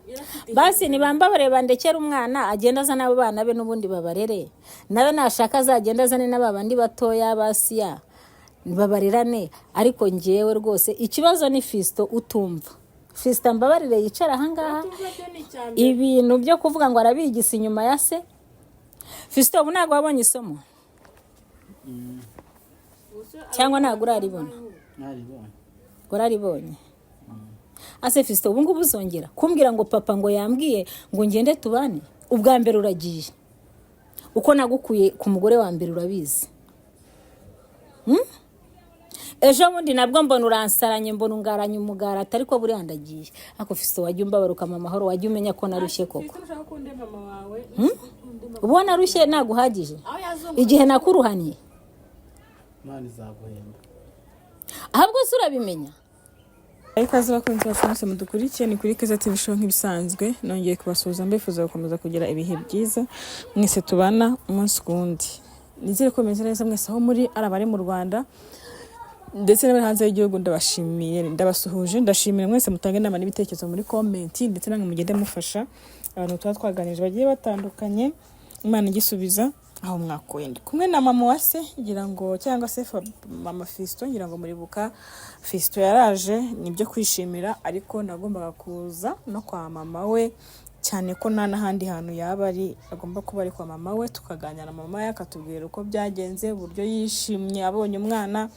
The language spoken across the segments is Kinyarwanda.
Yarafite Basi nibambabare, bandekere umwana, agenda azana abo bana be n'ubundi babarere. Nawe nashaka azagenda azane n'aba bandi batoya basiya babarerane. Ariko ngewe rwose ikibazo ni Fisito utumva. Fisito mbabarire, yicara ahangaha. Utumva byo ni icya mbere. Ibintu byo kuvuga ngo arabigisa inyuma ya se. Fisito, ubu ntabwo wabonye isomo cyangwa ntabwo uraribona? Naribonye. Wararibonye ase? Fisito, ubu ngubu uzongera kumbwira ngo papa ngo yambwiye ngo ngende tubane? Ubwa mbere uragiye, uko nagukuye ku mugore wa mbere urabizi. Ejo bundi nabwo mbona uransaranye, mbona ungaranye umugara, atari ko buriya ndagiye. Ariko Fisito, wajya umbabara ukampa amahoro, wajya umenya ko narushye koko. Fisito, ushaka ko ukunde mama wawe. Uba narushye naguhagije Aho yazungu. igihe nakuruhaniye. Imana izaguhemba. Ahubwo se urabimenya? Ikaze abakunzi bacu mwese mudukurikiye, ni kuri Keza TV Show nk'ibisanzwe. Nongeye kubasuhuza, mbifuza gukomeza kugira ibihe byiza mwese tubana umunsi ku wundi. Nizere ko mumeze neza mwese aho muri, ari abari mu Rwanda ndetse n'abari hanze y'igihugu. Ndabashimiye, ndabasuhuje, ndashimira mwese mutanga inama n'ibitekerezo muri comment, ndetse namwe mugende mufasha abantu tuba twaganirije bagiye batandukanye. Imana igisubiza aho mwakuye. Ndi kumwe na mama wa se, ngira ngo, cyangwa se mama Fiston. Ngira ngo muribuka Fiston yaraje, nibyo kwishimira, ariko nagombaga kuza no kwa mama we, cyane ko nta n'ahandi hantu yaba ari, agomba kuba ari kwa mama we, tukaganira na mama we, akatubwira uko byagenze, uburyo yishimye abonye umwana.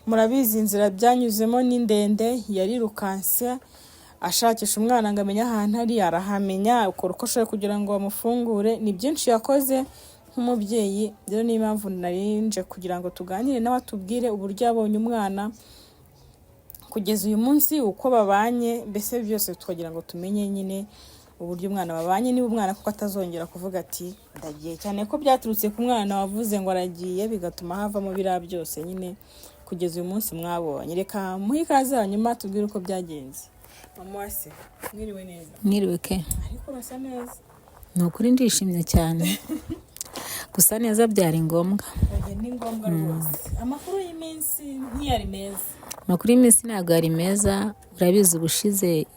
Murabizi inzira byanyuzemo ni ndende, yarirukanse ashakisha umwana ngo amenye ahantu ari, arahamenya, akora uko ashoboye kugira ngo bamufungure. Ni byinshi yakoze nk'umubyeyi. Rero niyo mpamvu narinje kugira ngo tuganire nawe, atubwire uburyo yabonye umwana kugeza uyu munsi, uko babanye, mbese byose tukagira ngo tumenye nyine uburyo umwana babanye, niba umwana kuko atazongera kuvuga ati "Ndagiye", cyane ko byaturutse ku mwana wavuze ngo aragiye, bigatuma havamo biriya byose nyine kugeza uyu munsi mwabonye. Reka muhe ikaze, hanyuma tubwire uko byagenze. Mama wase, mwiriwe neza? Mwiriwe ke. Ariko urasa neza. Ni ukuri ndishimye cyane, gusa neza byari ngombwa. Oya, ni ngombwa rwose. Amakuru y'iminsi ntiyari meza. Amakuru y'iminsi ntabwo yari meza. Urabizi, ubushize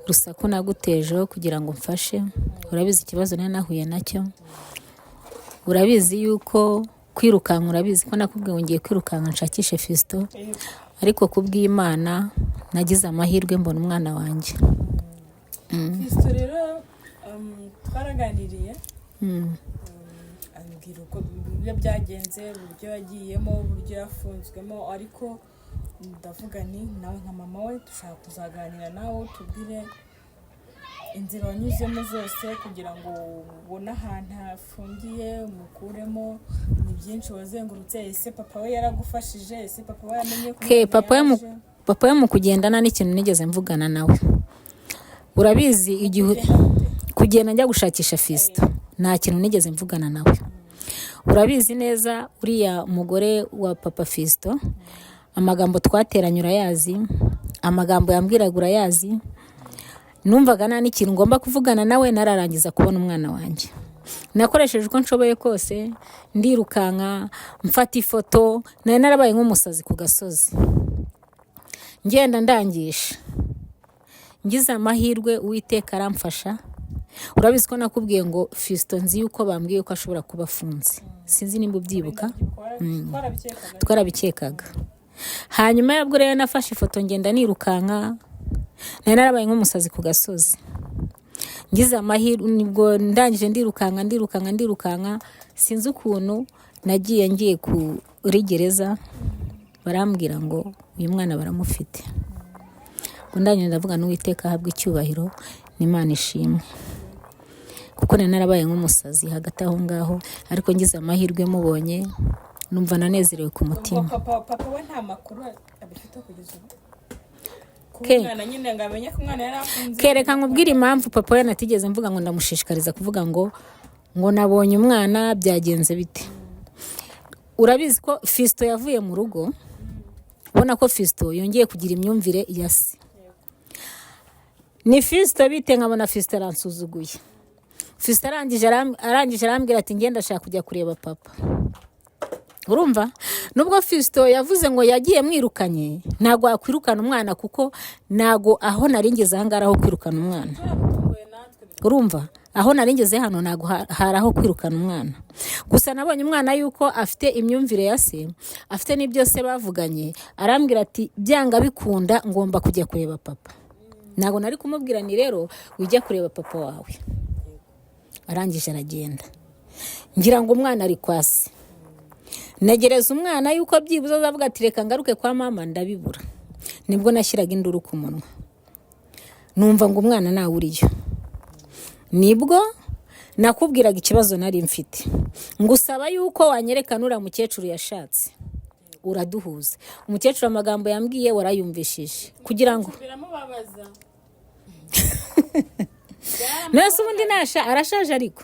urusaku nagutejeho kugira ngo mfashe, urabizi ikibazo nari nahuye nacyo. Urabizi yuko kwirukanka, urabizi ko nakubwiye ngo ngiye kwirukanka nshakishe Fisito, ariko kubw'Imana nagize amahirwe mbona umwana wanjye. Fisito rero, twaraganiriye, ambwira uko uburyo byagenze, uburyo yagiyemo, uburyo yafunzwemo, ariko ndavuga ni nawe nka mama we dushaka kuzaganira nawe, tubwire inzira wanyuzemo zose kugira ngo ubone ahantu hafungiye umukuremo. Ni byinshi wazengurutse. Ese papa we yaragufashije? Ese papa we yamenye ko Ke umwana papa we mu yaje? Papa we mu kugendana n'ikintu nigeze mvugana nawe. Urabizi igihe Kugenda gute? Kugenda njya gushakisha Fisito, nta kintu nigeze mvugana nawe. Urabizi neza, uriya mugore wa papa Fisito, amagambo twateranye urayazi, amagambo yambwiraga urayazi. Numvaga nta n'ikintu ngomba kuvugana nawe nararangiza kubona umwana wanjye. Nakoresheje uko nshoboye kose, ndirukanka, mfata ifoto, nari narabaye nk'umusazi ku gasozi, ngenda ndangisha. Ngize amahirwe Uwiteka aramfasha. Urabizi ko nakubwiye ngo Fisito nzi yuko bambwiye ko ashobora kuba afunze, sinzi nimba ubyibuka. Twarabikekaga. Twarabikekaga. Hanyuma yabwo rero nafashe ifoto, ngenda nirukanka, nari narabaye nk'umusazi ku gasozi. Ngize amahirwe nibwo ndangije, ndirukanka, ndirukanka, ndirukanka, sinzi ukuntu nagiye ngiye kuri gereza, barambwira ngo uyu mwana baramufite. Ubwo ndangije ndavuga n'Uwiteka ahabwa icyubahiro, n'Imana ishimwe, kuko nari narabaye nk'umusazi hagati aho ngaho, ariko ngize amahirwe mubonye numva nanezerewe ku mutima. Ubwo papa we nta makuru abifite kugeza ubu kuba umwana nyine ngo amenye ko umwana yari afunze? Kereka nkubwire impamvu papa we natigeze mvuga ngo ndamushishikariza kuvuga ngo nabonye umwana, byagenze bite. Urabizi ko Fisito yavuye mu rugo, ubona ko Fisito yongeye kugira imyumvire ya se. Ni "Fisito, bite?" Nkabona Fisito aransuzuguye. Fisito arangije arangije arambwira ati "Ngenda, ashaka kujya kureba papa." Urumva, nubwo Fisito yavuze ngo yagiye mwirukanye, ntabwo wakwirukana umwana, kuko ntabwo aho nari ngeze aha ngaha ari aho kwirukana umwana. Turabutunguye natwe. Urumva, aho nari ngeze hano ntabwo hari aho kwirukana umwana. Gusa nabonye umwana yuko afite imyumvire ya se, afite n'ibyo se bavuganye. Arambwira ati byanga bikunda ngomba kujya kureba papa. Ntabwo nari kumubwira ni rero ujya kureba papa wawe. Arangije aragenda, ngira ngo umwana ari kwa se. Ntegereza umwana yuko byibuze azavuga ati reka ngaruke kwa mama, ndabibura. Nibwo nashyiraga induru ku munwa, numva ngo umwana nawe uriyo. Nibwo nakubwiraga ikibazo nari mfite, ngusaba yuko wanyereka nuriya mukecuru yashatse, uraduhuza. Umukecuru amagambo yambwiye warayumvishije, kugira ngo Biramubabaza. Nese ubundi nasha arashaje, ariko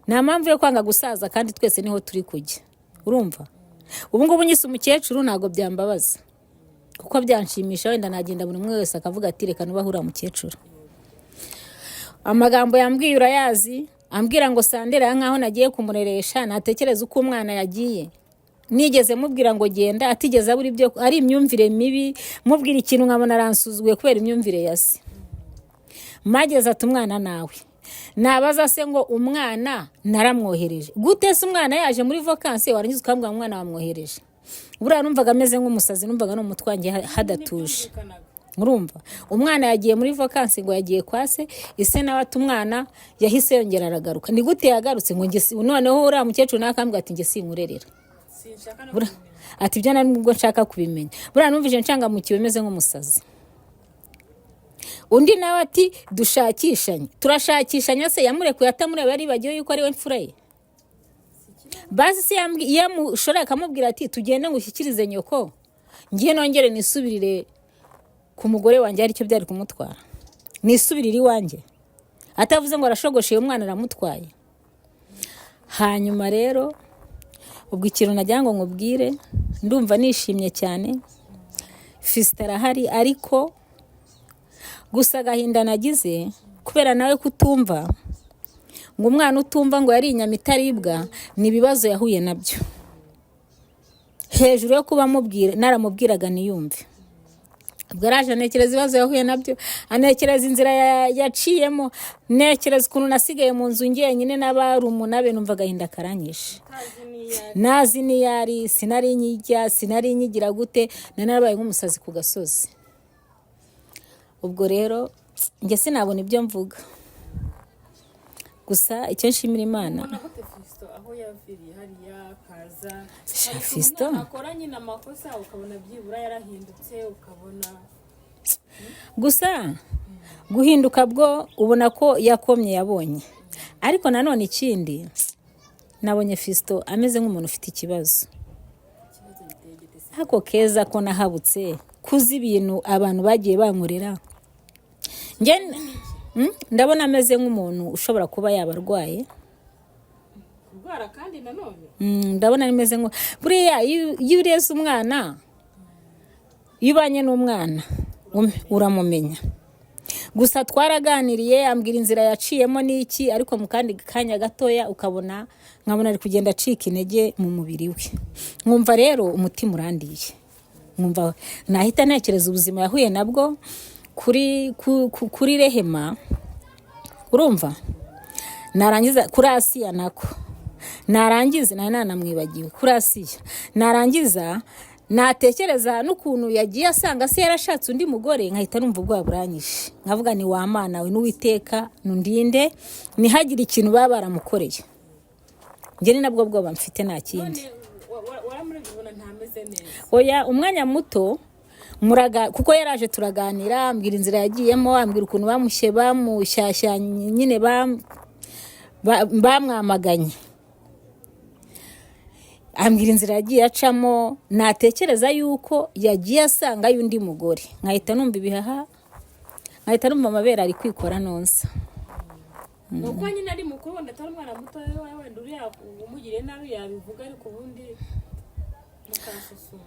nta mpamvu yo kwanga gusaza, kandi twese niho turi kujya. Urumva, ubu ngubu nyise umukecuru ntabwo byambabaza, kuko byanshimisha. Wenda nagenda buri umwe wese akavuga ati reka nubahe uriya mukecuru. Amagambo yambwiye urayazi, ambwira ngo sandera nkaho nagiye kumureresha. Natekereza uko umwana yagiye, nigeze mubwira ngo genda, atigeze abura ibyo, ari imyumvire mibi. Mubwira ikintu nkabona aransuzuguye kubera imyumvire ya se. Mageze ati umwana nawe, nabaza se ngo umwana naramwohereje gute se? Umwana yaje muri vacances, warangiza ukambwira ngo umwana wamwohereje. Buriya numvaga ameze nk'umusazi, numvaga no mu mutwe wanjye hadatuje. Urumva, umwana yagiye muri vacances, ngo yagiye kwa se, ise nawe ati umwana yahise yongera aragaruka. Ni gute yagarutse? Ngo njye noneho uriya mukecuru nawe akambwira ati njye sinkurerera. Sinshaka no Ati ibyo nari nubwo nshaka kubimenya. Buriya numvise nshangamukiwe, meze nk'umusazi. Undi nawe ati dushakishanye, turashakishanya se yamurekuye atamureba, yaribagiwe yuko ari we mfura ye? Basi se yamushoreye akamubwira ati tugende ngushyikirize nyoko, ngiye nongere nisubirire ku mugore wanjye, aricyo byari kumutwara, nisubirire iwanjye, atavuze ngo arashogosheye umwana aramutwaye. Hanyuma rero ubwo ikintu nagira ngo nkubwire, ndumva nishimye cyane, Fisita arahari, ariko gusa agahinda nagize kubera nawe kutumva, ngo umwana utumva ngo yari inyama itaribwa, ni ibibazo yahuye nabyo hejuru yo kuba amubwira, naramubwiraga ntiyumve. Ubwo araje anekereza ibibazo yahuye nabyo, anekereza inzira yaciyemo, nekereza ukuntu nasigaye mu nzu njyenyine n'abarumuna be, numva agahinda karanyishe. Utazi n'iyo ari. Nazi niyari, sinari nkijya, sinari nkigira gute, nari narabaye nk'umusazi ku gasozi. Ubwo rero njye sinabona ibyo mvuga, gusa icyo nshimira Imana. Ubona gute Fisito aho yaviriye hariya akaza? Sha, Hari ukuntu Fiston. umwana akora nyine amakosa, ukabona byibura yarahindutse, ukabona Gusa guhinduka bwo ubona ko yakomye yabonye, ariko nanone ikindi nabonye Fisito ameze nk'umuntu ufite ikibazo. Ikibazo giteye gite se? Ako keza ko nahabutse kuzi ibintu abantu bagiye bankorera. Njye ndabona ameze nk'umuntu ushobora kuba yaba arwaye. Kurwara kandi nanone? Ndabona ameze nko buriya iyo ureze umwana, iyo ubanye n'umwana uramumenya. Gusa twaraganiriye, ambwira inzira yaciyemo n'iki, ariko mu kandi kanya gatoya ukabona, nkabona ari kugenda acika intege mu mubiri we, nkumva rero umutima urandiye, nkumva nahita ntekereza ubuzima yahuye nabwo kuri Rehema. Urumva, narangiza kuri Asiya, nako narangiza nari nanamwibagiwe, kuri Asiya, narangiza natekereza n'ukuntu yagiye asanga se yarashatse undi mugore, nkahita numva ubwoba buranyishe, nkavuga ni wa Mana we n'Uwiteka nundinde ntihagire ikintu baba baramukoreye. Njye ni nabwo bwoba mfite, nta kindi. None waramurebye ubona ntameze neza? Oya, umwanya muto muraga, kuko yaraje turaganira, ambwira inzira yagiyemo, ambwira ukuntu bamushye, bamushyashya nyine, bamwamaganye, ambwira inzira yagiye acamo. Natekereza yuko yagiye asangayo undi mugore, nkahita numva ibihaha, nkahita numva amabere ari kwikora nonsa. Ni uko nyine ari mukuru, wenda atari umwana muto, wenda uriya umugiriye nabi yabivuga, ariko ubundi mukasusuma.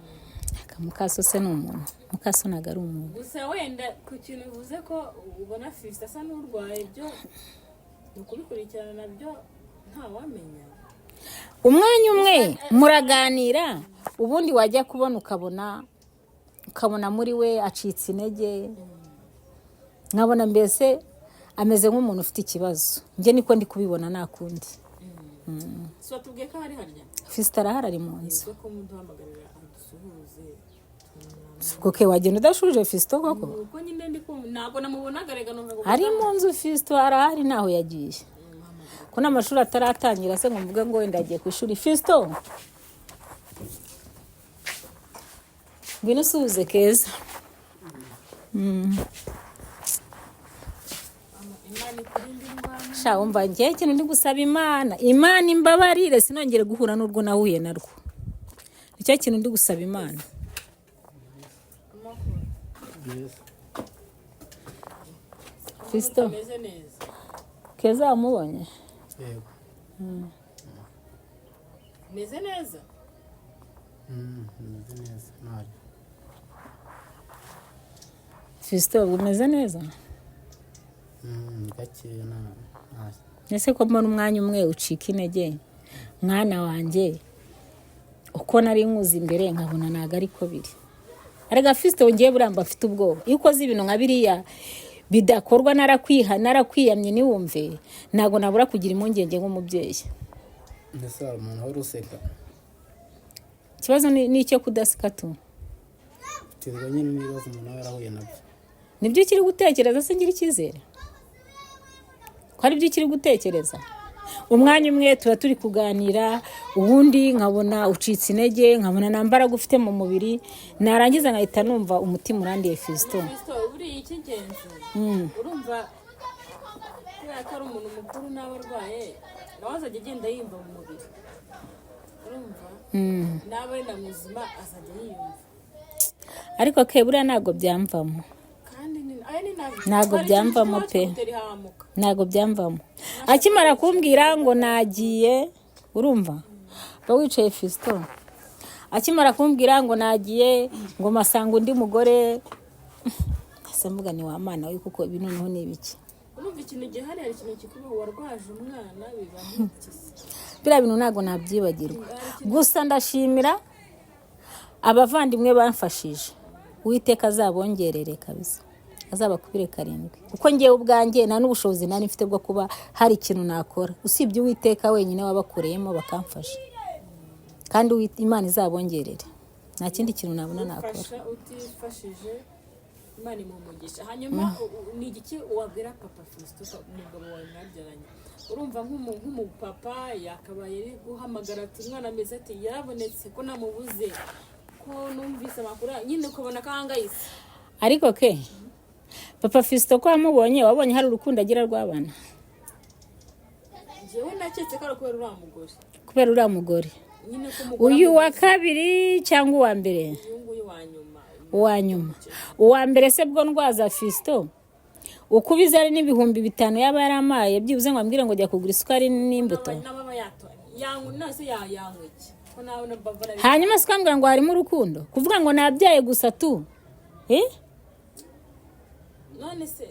Mukaso se ni umuntu? Mukaso ntabwo ari umuntu. Gusa wenda ku kintu bivuze ko ubona Fisita asa n'urwaye, ibyo ni ukubikurikirana nabyo, ntawamenya. Umwanya umwe muraganira, ubundi wajya kubona ukabona muri we acitse intege, nkabona mbese ameze nk'umuntu ufite ikibazo. Njye niko ndi kubibona, nta kundi. Si watubwiye ko hari harya? Fisito arahari, ari mu nzu. Ko muduhamagarira adusuhuze. Kuko wagenda udashuje Fisito koko? Uko nyine ndi kumva ntabwo namubonaga, reka numva ngo Ari mu nzu, Fisito arahari, ntaho yagiye, ko n'amashuri ataratangira se ngo mvuge ngo wenda yagiye ku ishuri. Fisito, ngwino usuhuze Keza. Imana ikurinde indwara. Sha, wumva njyewe ikintu ndi gusaba Imana, Imana imbabarire sinongere guhura n'urwo nahuye narwo. Nicyo kintu ndi gusaba Imana. Byiza. Fisito. Ameze neza. Keza wamubonye? Yego. Ameze neza. Meze neza ntari. Fisito, umeze neza? Gakeya, nta. Ese ko mbona umwanya umwe ucika intege, mwana wanjye? Uko nari nkuzi imbere nkabona ntabwo ariko biri. Arega Fisito, ngiye buramba mfite ubwoba iyo ukoze ibintu nka biriya bidakorwa. Narakwiha, narakwiyamye, ntiwumve, ntabwo nabura kugira impungenge nk'umubyeyi. Mbese hari umuntu uhora useka? Ikibazo ni icyo kudaseka tu. Biterwa nyine n'ibibazo umuntu aba yarahuye nabyo. Nibyo ukiri gutekereza se? Ngira icyizere ko ari byo ukiri gutekereza. Umwanya umwe tuba turi kuganira, ubundi nkabona ucitse intege, nkabona nta mbaraga ufite mu mubiri, narangiza nkahita numva umutima urandiye, Fisito. Fisito, buriya icy'ingenzi, urumva, kubera ko ari umuntu mukuru n'aba arwaye, nawe azajya agenda yiyumva mu mubiri, urumva, n'aba ari na muzima azajya yiyumva. Ariko ke buriya ntabwo byamvamo. Kandi ni aya ni ntabwo. Ntabwo Hari ikintu byamvamo kiba pe. kigutera ihahamuka. Ntabwo byamvamo. Akimara kumbwira ngo nagiye, urumva ba wicaye Fisito, akimara kumbwira ngo nagiye, ngo masanga undi mugore, ese mvuga ni wa mana we, kuko ibi noneho ni ibiki? Urumva ikintu gihari, hari ikintu kikubaho, warwaje umwana, biba nk'ikizi. Biriya bintu ntabwo nabyibagirwa. Gusa ndashimira abavandimwe bamfashije, Uwiteka azabongerere kabisa, azabakubire karindwi, kuko ngewe ubwanjye nta n'ubushobozi nari mfite bwo kuba hari ikintu nakora usibye Uwiteka wenyine wabakureyemo bakamfasha. Kandi Imana izabongerere, nta kindi kintu nabona nakora. Ufasha utifashije, Imana imuha umugisha. Hanyuma ni igiki wabwira papa Fisito, umugabo wawe mwabyaranye? Urumva nk'umupapa yakabaye ari guhamagara ati umwana ameze ati, yarabonetse, ko namubuze, ko numvise amakuru nyine ukabona ko ahangayitse. Ariko ke papa Fisito ko wamubonye, wabonye hari urukundo agira rw'abana? Njyewe naketse ko ari ukubera uriya mugore. Kubera uriya mugore. Nyine ko umugore Uyu wa kabiri cyangwa uwa mbere? Uyu nguyu wa nyuma. Uwa nyuma. Uwa mbere se bwo ndwaza Fisito, uko ubizi, ari n'5,000 yaba yaramaye byibuze ngo ambwire ngo jya kugura isukari n'imbuto? N'ababa yato yanywa nase yanywa iki ko nawe na bavara? Hanyuma se ukambwira ngo harimo urukundo, kuvuga ngo nabyaye gusa tu, eh? None se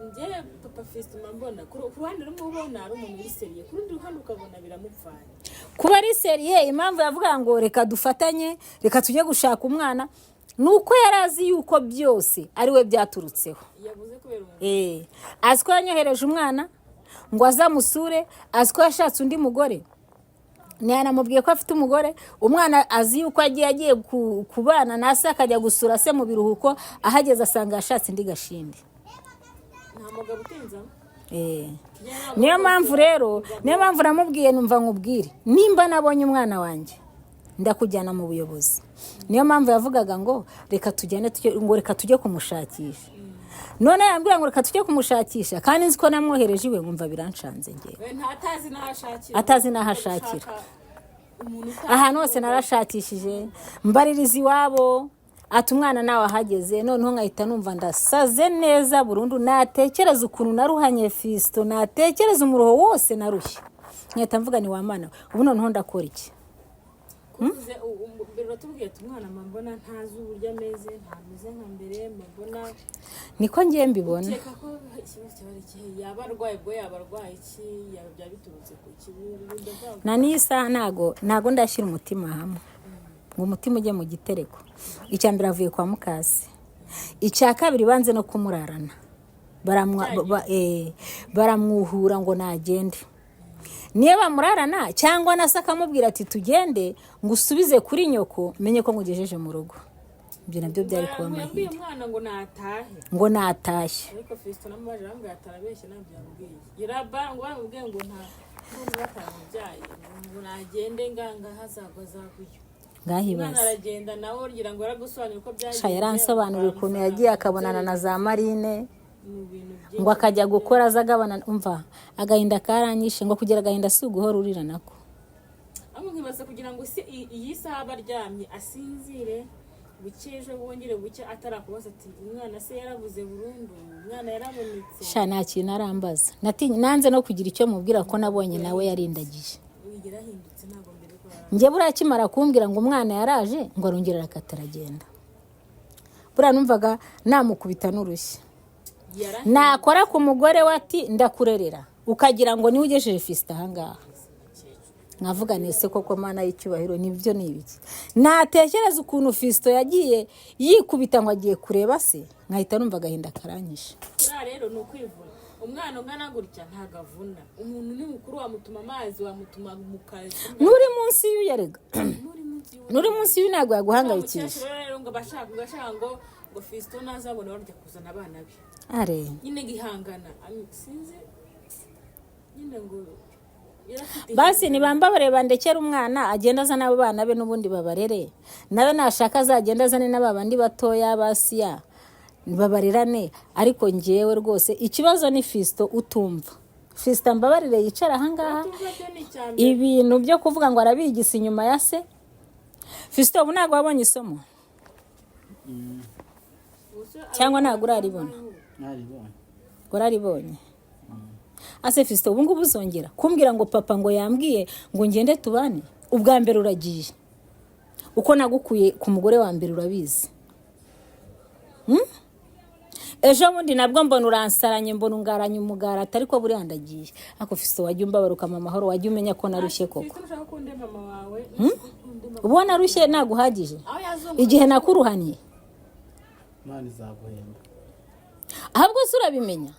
njye papa Fisito mba mbona ku ruhande rumwe ubona ari umuntu uri sérieux, ku rundi ruhande ukabona biramupfanye. Kuba ari sérieux, impamvu yavuga ngo reka dufatanye, reka tujye gushaka umwana, ni uko yari azi yuko byose ari we byaturutseho. Yabuze kubera umuntu. Azi ko yanyohereje umwana ngo azamusure, azi ko yashatse undi mugore, ntiyanamubwiye ko afite umugore. Umwana azi yuko agiye kubana na se, akajya gusura se mu biruhuko, ahageze asanga yashatse indi gashindi. Nta mugabo utinzamo. Niyo mpamvu rero, niyo mpamvu namubwiye, numva nkubwire, nimba nabonye umwana wanjye ndakujyana mu buyobozi. Niyo mpamvu yavugaga ngo reka tujyane ngo reka tujye kumushakisha. None yambwira ngo reka tujye kumushakisha kandi nzi ko namwohereje iwe, nkumva biranshanze ngewe. We atazi n'aho ashakira. Atazi n'aho ashakira. Gushaka umuntu utazi. Ahantu hose narashakishije, mbaririza iwabo, ati umwana nawe ahageze. Noneho nkahita numva ndasaze neza burundu, natekereza ukuntu naruhanye Fisito, natekereza umuruho wose narushye, nkahita mvuga ni wa mana, ubu noneho ndakora iki? Uvuze mbere uratubwiye ati umwana mba mbona ntazi uburyo ameze, ntameze nka mbere, mba mbona Niko ngiye mbibona. Ukeka ko ikibazo cyaba ari ikihe? Yaba arwaye, ubwo yaba arwaye iki? Yaba byaba biturutse ku ki? Ubu ndavuga. Na n'iyi saha ntago ndashyira umutima hamwe ngo umutima ujye mu gitereko. Icya mbere, avuye kwa mukase. Icya kabiri, banze no kumurarana. Baramwuhura ngo nagende. Niyo bamurarana cyangwa na se akamubwira ati tugende ngo usubize kuri nyoko, menye ko ngugejeje mu rugo. Ibyo nabyo byari kuba Yabwiye amahire. umwana ngo natahe? Ngo natashye. Ariko Fiston namubaje, arambwira ati arabeshya, ntabyo yamubwiye. Iraba ngo baramubwiye ngo nta n'undi batamubyaye, ngo nagende ngangaha azagwa azaguyo. Ngaho Umwana ibaze. aragenda nawe, ugira ngo yaragusobanurira uko byagenze? Sha, yaransobanurira ukuntu yagiye akabonana na za Marine, Mu bintu byinshi. ngo akajya gukora aza agabana. Umva, agahinda karanyishe. Ngo kugira agahinda si uguhora urira nako. Ahubwo nkibaza kugira ngo isi iyi saha aba aryamye asinzire, buke ejo bwongere buke atarakubaza ati umwana se yarabuze burundu, umwana yarabonetse? Sha, nta kintu arambaza. Nanze no kugira icyo mubwira ko nabonye nawe yarindagiye. Wigera ahindutse, ntabwo mbere ko Njye buriya akimara kumbwira ngo umwana yaraje, ngo arongera arakata aragenda, buriya numvaga namukubita n'urushyi. Yarahindutse. Nakora ku mugore we ati ndakurerera, ukagira ngo niwe ugejeje Fiston ahangaha. Nkavuga nese koko Mana y'icyubahiro, nibyo ni ibiki? Natekereza ukuntu Fiston yagiye yikubita ngo agiye kureba se, nkahita numva agahinda karanyishe. Kuriya rero ni ukwivuna. Umwana ungana gutya ntabwo avuna. Umuntu ni mukuru, wamutuma amazi, wamutuma mu kazi. N'uri munsi y'uyarega. N'uri munsi y'uwo. N'uri munsi y'uyu ntabwo yaguhangayikisha. Umukecuru rero ngo bashaka ngo ashaka ngo Fiston nazabona barya kuzana abana be. Are. Nyine gihangana. Sinzi nyine ngo yarafite. Basi nibambabare bandekere umwana, agenda azana abo bana be n'ubundi babarere. Nawe nashaka azagenda azane n'aba bandi batoya basiya babarerane. Ariko ngewe rwose ikibazo ni Fiston utumva. Fiston mbabarire yicara ahangaha. Utumva byo ni icya mbere. Ibintu byo kuvuga ngo arabigisa inyuma ya se. Fiston, ubu ntabwo wabonye isomo? Ubuse. Cyangwa ntabwo uraribona? Naribonye. Wararibonye ase Fiston? Ubu ngubu uzongera kumbwira ngo papa ngo yambwiye ngo ngende tubane? Ubwa mbere uragiye, uko nagukuye ku mugore wa mbere urabizi. Ejo bundi nabwo mbona uransaranye, mbona ungaranye umugara, atari ko buriya ndagiye. Ariko Fiston, wajya umbabara ukampa amahoro, wajya umenya ko narushye koko. Fiston, ushaka ko ukunde mama wawe, ukunde mama. Uba narushye ntabwo uhagije? Aho yazunguye. Igihe nakuruhaniye. Imana izaguhemba. Ahubwo se urabimenya?